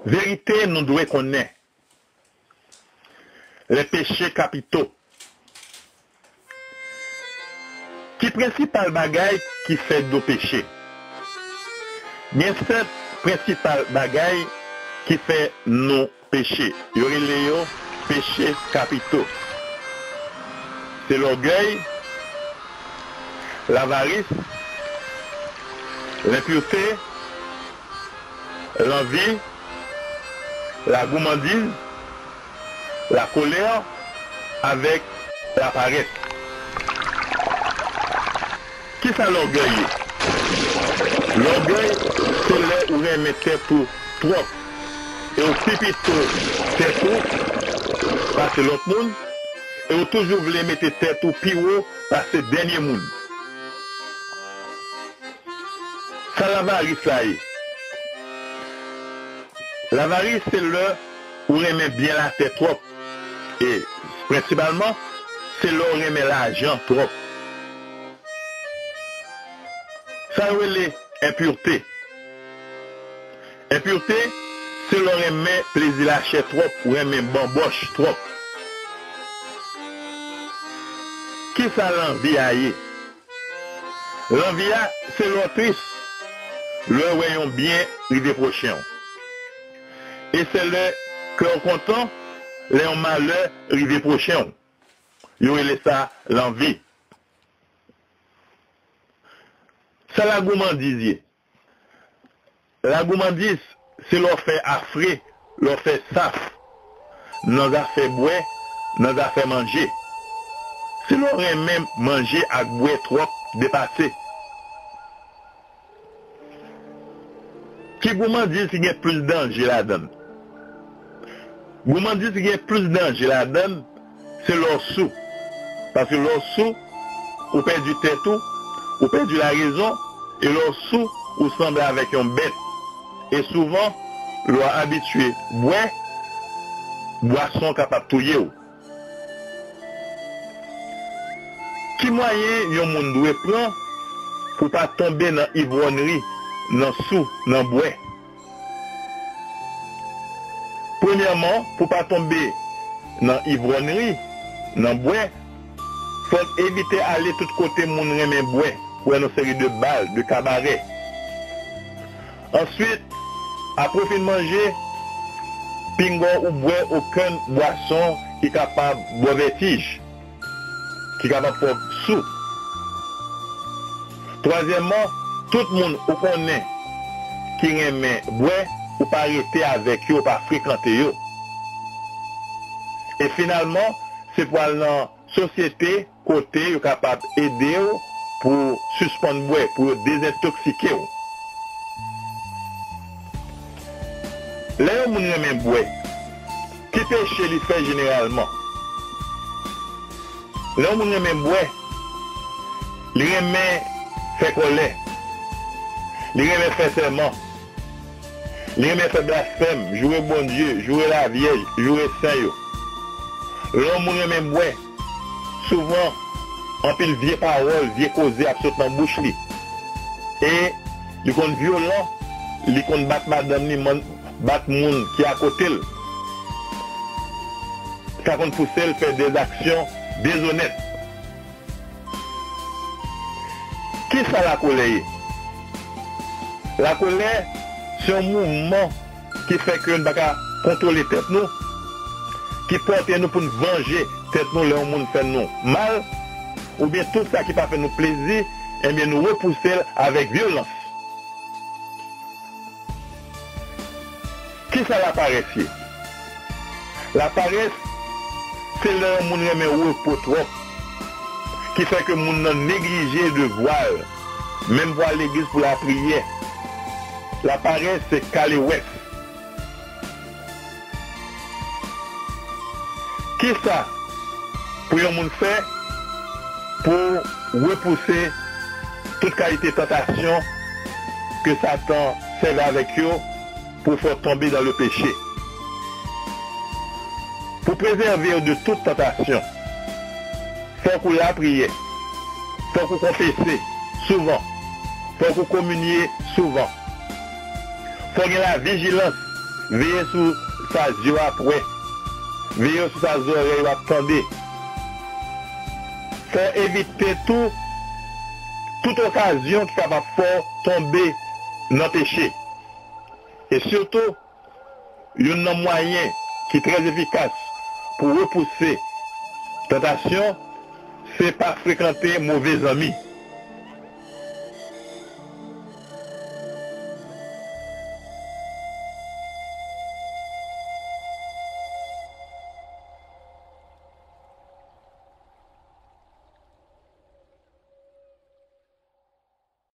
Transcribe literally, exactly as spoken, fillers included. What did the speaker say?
Verite nou dwe konnen. Les péchés capitaux. Ki prensipal bagay ki fè nou peche? Gen sèt prensipal bagay ki fè nou peche. Yo rele yo peche kapito. Se lògèy, lavaris, lenpirte, lanvi, lagoumandiz, lakolè avèk laparès. Kisa lògèy ye? Lògèy se lè ou renmen tèt ou twòp e ou pi pito tèt ou pase lòt moun, e ou toujou vle mete tèt ou pi wo pase dènye moun. Sa lavaris la ye? Lavaris se lè ou renmen byen latè twòp, e prensipalman, se lè ou renmen lajan twòp. Sa yo rele enpirte. Enpirte, se lè w renmen plezi lachè twòp, ou renmen banbòch twòp. Kisa lanvi a ye? Lanvi a, se lè w tris, lè w wè yon byen rive pwochen w. E se lè kè w kontan, lè yon malè rive pwochen w. Yo rele sa lanvi. Sa lagoumandiz ye? Lagoumandiz, se lè w fè afre, lè w fè saf nan zafè bwè, nan zafè manje. Se lè w renmen manje ak bwè twòp depase. Ki goumandiz ki gen plis danje ladan l? Goumandiz ki gen plis danje ladan l, se lè w sou. Paske lè w sou, ou pèdi tèt ou, ou pèdi larezon, e lè w sou, ou sanble avèk yon bèt. E souvan, lè w abitye bwè, bwason kapab touye w. Ki mwayen yon moun dwe pran pou pa tonbe nan ivwònri, nan sou, nan bwè? Premyèman, pou pa tonbe nan ivwònri, nan bwè, fò n evite ale tout kote moun renmen bwè, wè yon seri de bal, de kabarè. Answit, apre w fin manje, pinga w bwè okenn bwason ki kapab ba w vètij, ki kapab fè w sou. Twazyèmman, tout moun ou konnen ki renmen bwè, ou pa rete avèk yo, ou pa frekante yo. E finalman, se pou al nan sosyete kote yo kapab ede w pou w sispann bwè, pou yo dezentoksike w. Lè yon moun renmen bwè, ki peche li fè jeneralman? Lè yon moun renmen bwè, li renmen fè kòlè, li renmen fè sèman, li renmen fè blasfèm, joure Bondye, joure Lavyèj, joure sen yo. Lè yon moun renmen bwè, souvan, anpil vye pawòl, vye koze ap sot nan bouch li. E li konn vyolan, li konn bat madanm li, man-, bat moun ki akote l. Sa konn pouse l fè dè aksyon dezonèt. Kisa lakolè ye? Lakolè, se yon mouvman ki fè ke nou pa ka kontwole tèt nou, ki pòte nou pou n vanje tèt nou lè yon moun fè nou mal, oubyen tout sa ki pa fè nou plezi, ebyen nou repouse l avèk vyolans. Kisa laparès ye? Laparès, se lè yon moun renmen repo twòp, ki fè ke moun nan neglije devwa l, menm pou al legliz, pou lapriyè. Laparès, se kalewès. Kisa pou yon moun fè pou repouse tout kalite tantasyon ke Satan sèvi avèk yo pou fè w tonbe dans le péché? Pou prezève w de tout tantasyon, fòk ou lapriyè, fòk ou konfese souvan, fòk ou kominye souvan. Fò gen lavijilans, Veye sou sa zye w ap wè. Veye sou sa zòrèy w ap tande. Fò w evite tou tout okazyon ki kapab fè w tonbe nan peche. E sitou, youn nan mwayen ki trè efikas pou repouse tantasyon, se pa frekante move zanmi.